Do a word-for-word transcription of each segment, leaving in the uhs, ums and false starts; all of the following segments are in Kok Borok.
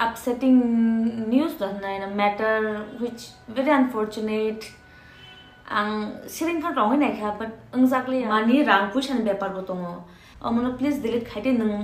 Upsetting news da hwnwi na matter which very unfortunate. Ang siring kha tongwi naikha, but wngjakliya. Mani rang puisa ni bepar bo tongo. Omono please delete khai di nwng.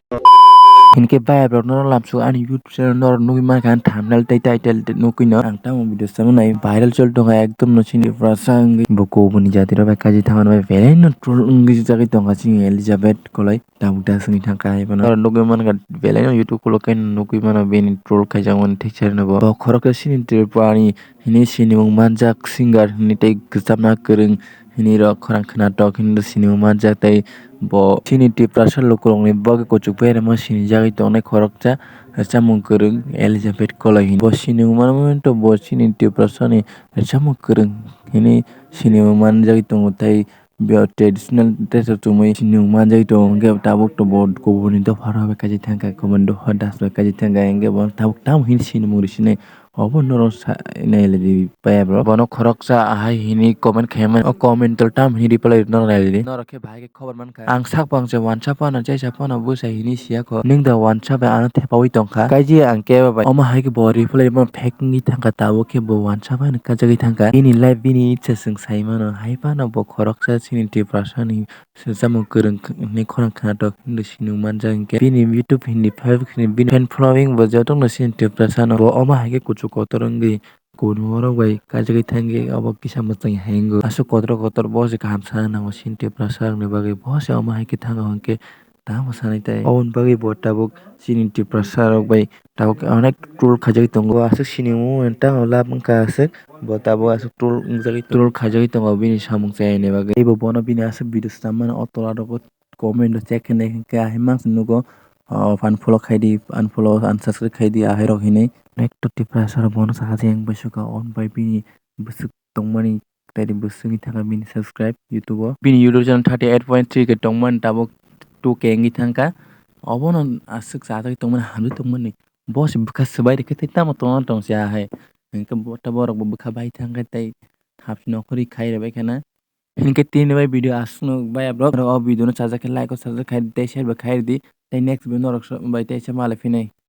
Hinkhe bhai borok no lamsuk ani YouTube channel no nugwi mankha, ang thumbnail tei title nugwi no ang tamo video samo nai viral chol tongo ekdom no sini pura sa wngwi bo kubuni jati rok bai kaji thangma bai belai no troll wngwi jagwi tongkha chini Elizabeth Koloi. Tabuk da swngwi thangkha hai phano. Oro nugwi mankha belai no YouTube ulo khe nugwi mano bini troll khaijakmani thik sari no bo. Bo khoroksa chini Tripura ni hinwi sinimung manjak singer hinwi tei kwchapna kwrwng hinwi rok khorang khwnatok hinwi sinimung manjak tei bo chini Tiprasa lukurokni bagwi kuchuk beremo sinijagwi tongnai khoroksa rwchapmung kwrwng Elizabeth Koloi hinwi. Bo sinimung manwi to bo chini Tiprasani rwchapmung kwrwng hinwi sinimung manjagwi tongo tei Bo traditional dress rok chumui sinimung manjagwi tongo, hwnkhe tabuk to bo kubuni dopha rok bai kaijak thangkha, kubuni dopha das bai kaijak thangkha, hwnkhe bo tabuk tamo hini sinimung rw sini. Obo norok sa nailaiwi paiya bro. Bono khoroksa ahai hini comment khaimani, o comment o tamo hini reply rw norok nailaiwi. Norok khe bahai khe khobor mankha. Ang sak pang se wansa phano, chaisa phano bwsa hini siya kho. Nwng da wansa bai ano thepaui tongkha. Kaiji ang kebo bai. Omo hai khe bo reply rwmano fake wngwi thangkha, tabuk khe bo wansa phano kajagwi thangkha. Bini life bini ichha chwng sai mano. Hai phano bo khoroksa chini Tiprasani swngcharmung kwrwng hinwi khorang khwnatok hinwi sinimung manjak hinkhe. Bini YouTube hinwi Facebook hinwi bini fan following bo jotono chini Tiprasano. Bo omo hai khe kuchuk kotor wngwi kubun borok bai kajagwi thangwi obo kisa mwchangwi hai wngo. Aswk kotor kotor bo se kaham sana nango chini Tiprasa rokni bagwi. Bo se omo hai khe thango hinkhe tamo sanai tai. Oboni bagwi bo tabuk chini Tiprasa rok bai tabuk onek troll khaijagwi tongo. Aswk sinimung tamo lab wngkha aswk. Bo tabuk aswk troll wngjagwi, troll khaijagwi tongo bini samung chayani bagwi. Teibo bono bini aswk video swnammani o tola rogo comment o check khainai hinkhe ahai mangsa nugo, o, unfollow khaidi, unfollow, unsubscribe khaidi ahai rok hinwi. Onek to Tiprasa rok bono sakha je yang bai sukha, on bai bini bwswk tongmani, tei bwswk wngwi thangkha bini subscribe YouTube o. Bini YouTube channel thirty eight point three K tongmani tabuk two K wngwi thangkha. Obono aswk chajagwi tongmani, hamjagwi tongmani. Bo se bwkha swbai rikhe tei tamo tongna tongse ahai. Hinkhe bo, borok bo bwkha bai thangkhe tei hapsi nokhorwi khai rwbai khana. Hinkhe tini bai video aswkno bai borok o video no chajak khe like o sajak khai tei share bai khai rwdi. Tei next video norok bai tei se malai phinai.